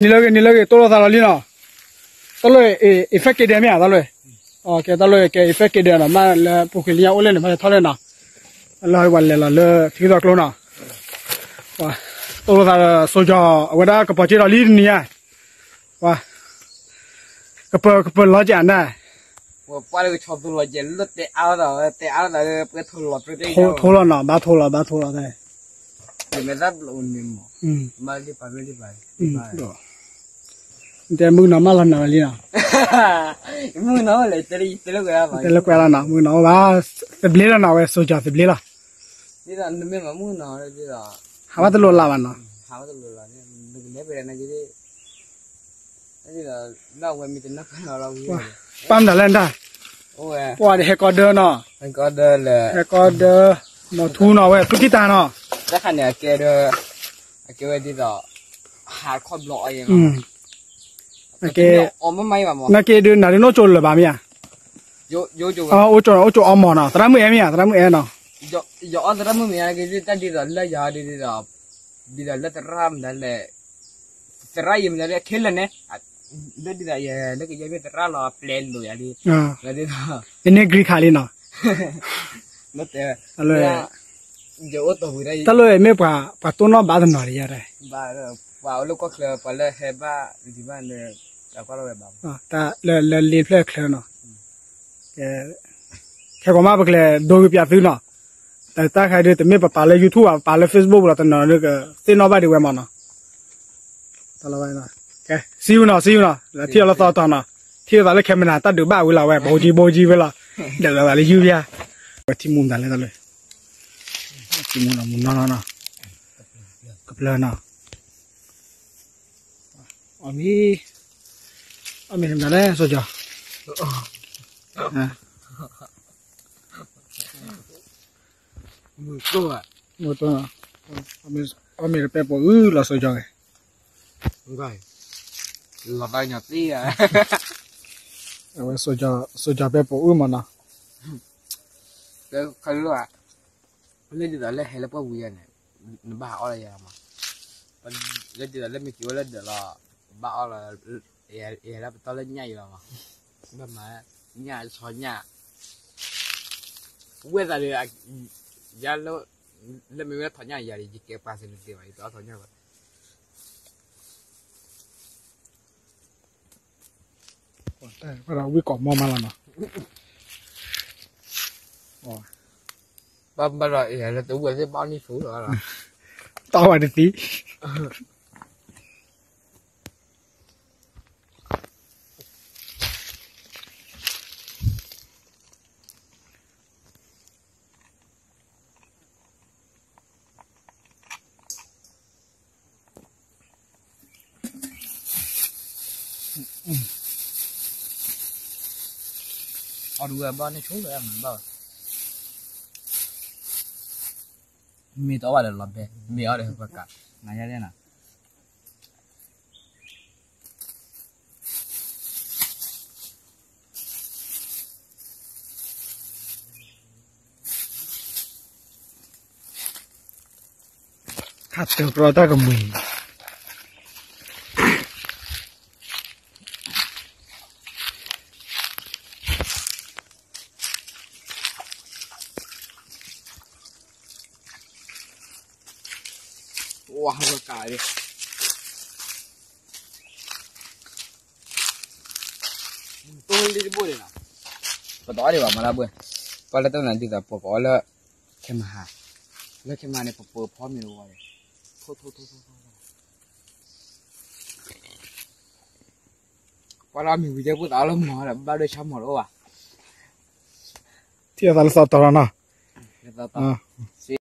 နံၤလၢဂ့ၤ နံၤလၢဂ့ၤ တိၢ်လိာ်သးလီၤလံနီၤ. တၢ်လီၢ် effect က့ၤဒဲးမ့ၢ်ဧါ တၢ်လီၢ်. ကဲ တၢ်လီၢ်ကဲ effect က့ၤဒဲးနီၤ မ့ၢ်လၢပူၤကွံာ်လံညါအိၣ်လၢန့ၣ် မ့ၢ်လဲၤထီၣ်လၢနီၤ. လၢပှၤလဲၤလီၤလၢထံသီကျိနီၤ. တိၢ်လိာ်သးဒီး စိကီၤ အဝဲဒၣ်ကပီၤက့ၤဒီးလံတနံၤညါ. ကပၢၤ ကပၢၤလီၤကးနၤ. ပှၤလၢကဆီသိလီၤကဲ လၢတဲအါလီၤသး တဲအါလီၤသးလၢပှဲၤထိလီၤပြဲ ထိလီၤနီၤ ဘၣ်ထိလီၤ ဘၣ်ထိလီၤသး. တဲမုၢ်ကနီၤမးလီၤနၤဝဲလံနီၤ. မုၢ်ကနီၤလဲၣ် တဲလၢကွဲးလီၤနီၤ မုၢ်ကနီၤအိၣ်ဘၣ် သဘျ့လီၤနီၤ အဝဲစိကီၤသဘျ့လီၤ. ဟးဘၣ်တလိၤလၢ်ဘၣ်နီၤ. ပၢ်မတၤလဲၣ်တၢ် ပှၤဒီးဟဲကီဒၢနီၤ ဟဲကီဒၢ နီၢ်ထူနီၤ ဝဲသူၣ်ကံၢ်တၢ်နီၤ တၢ်ခါန့ၣ် အကဲဝဲဒ်သိး ဟးခီဘျီအီၤယဲၢ်မး နာ်က့ဒုးနၤဒုး နအိၣ်ကၠိလၢၤဘၣ်မ့ၢ်ဧါ. အိၣ်ကၠိ အိၣ်ကၠိအီမီၤနီၤ သရၣ်မုၣ်အဲၣ်မ့ၢ်ဧါ သရၣ်မုၣ်အဲၣ်နီၤ. ယအီသရၣ်မုၣ်မ့ၢ်ဧါ နာ်က့ဒုး တၢ်ဒ်သိးလၢယၤဒ်သိး ဒ်သိးလၢသရၣ်မတၤလဲၣ် သရၣ်ယဲၢ်မတၤလဲၣ် ခဲလၢာ်န့ၣ် လၢဒ်သိးယဲၢ်လၢကယဲၢ်မ့ၢ်သရၣ်လီၤ ပျဲလိာ်ယၤလံ ဒ်သိး ယန့ၢ် green card လံနီၤ လၢတဲ ယအိၣ်တီၢ်ပူၤ တၢ်လၢမ့ၢ်ပှၤ ပှၤတိၢ်နီၣ်ဘၣ်တနီၤလံယၤ ပှၤအိၣ်လၢကီၢ်ချၢ ပှၤလၢဟဲဘၣ်လံဘၣ်န့ၣ် တၢ်ကွၢ်လီၤဝဲဘၣ် လၢလ့ဖျၢၣ်ချၢနီၤ ခဲကိးမး ပကလဲၤဒိဂ့ၤပၠးသုနီၤ တၢ်ခါဒုး တမ့ၢ်ပပာ်လၢ YouTube ဘၣ် ပပာ်လၢ Facebook ပူၤလီၤ တနီၤဒုးကသ့ၣ်နီၣ်ဘၣ်ဒံးဝဲမးနီၤ ကဲ see you နီၤ see you နီၤ ထံၣ်အီၤလၢသီတီၤနီၤ ထံၣ်အသးလၢ camera တၢ်ဒုးဘၣ်ဝံၤလီၤဝဲ ဘိကံဘိကံဝဲလီၤ ဒုးလီၤသးလၢ YouTube ပူၤ ဝဲထံမူမတၤလဲၣ်တၢ်လၢ ထံမူနီၤ မူနီၢ်နီၢ်နီၤ ကပျၢၤနီၤ အီၣ်မ့ၤ အီၣ်မ့ၤမတၤလဲၣ် စိကီၤ မုၢ်တိၢ် အီၣ်မ့ၤတပဲပိာ်အုၣ်လီၤ စိကီၤဂ့ၤ လီၤတၢ်ကညီၤသ့ဧါ အဝဲ စိကီၤပဲပိာ်အုၣ်မးနီၤ ခါလၢ လၢဒ်သိးလၢဟဲလၢပှၢ်ပူၤယၤန့ၣ် နဘၣ်ဟးအီၣ်လၢယၤမး လၢဒ်သိးလၢမ့ၢ်က့ၤအိၣ်လၢဒၢးလီၤ ဘၣ်အီၣ်လီၤ ယဟဲလၢပတီၢ်လၢညၣ်အံၤလီၤမး ဘၣ်မၤ ညၣ်ဆီညၣ် ဝဲသးဒီး ယၤလၢ လၢမ့ၢ်ဝဲထီၣ်ညၣ်ယၤဒီး ယကဲပှၤစ့ၢ်န့ၣ်သ့ဘၣ် ယတအီၣ်ထီၣ်ညၣ်ဘၣ် ဝံၣ်ကိးမီၢ်မးလီၤနီၤ ဘၣ်ဘၣ်ဒီး လၢတဝံၣ်သ့ၣ်ဘၣ်န့ၣ်ဆူၣ်လီၤ တၢ်ဝဲတသံ အီၣ်ဒုးဝဲဘၣ်န့ၣ်ဆိလၢအမၤဘၣ် မ့ၢ်တအီၣ်ဘၣ်ဒီးလီၤဘဲ မ့ၢ်အီၣ်ဒီးပကး နၤယါလဲၣ်နၤ ခါတၢၢ်ကြီတၢ်ကမှံၤ ဝါဟကး တိၢ်လံတဘိၣ်န့ၣ်လီၤ ပတအီၣ်ဒံးဘၣ်မၤလၢဘှဲၣ် ပှၤလၢတၢ်နၤဒ်သိးပကအီၣ်လၢ ခဲမဟါ လၢခဲမဟါန့ၣ် ပပၢၤဖီမ့ၤလီၤဝဲ ထိထိထိထိ ပှၤလၢအမံၤဝံၤကဲပူၤသးလၢမီၤဒီး ဘၣ်ဒိဆါမီၤတအိၣ်ဘၣ် ထံၣ်အသးလၢသီတီၤလီၤနီၤ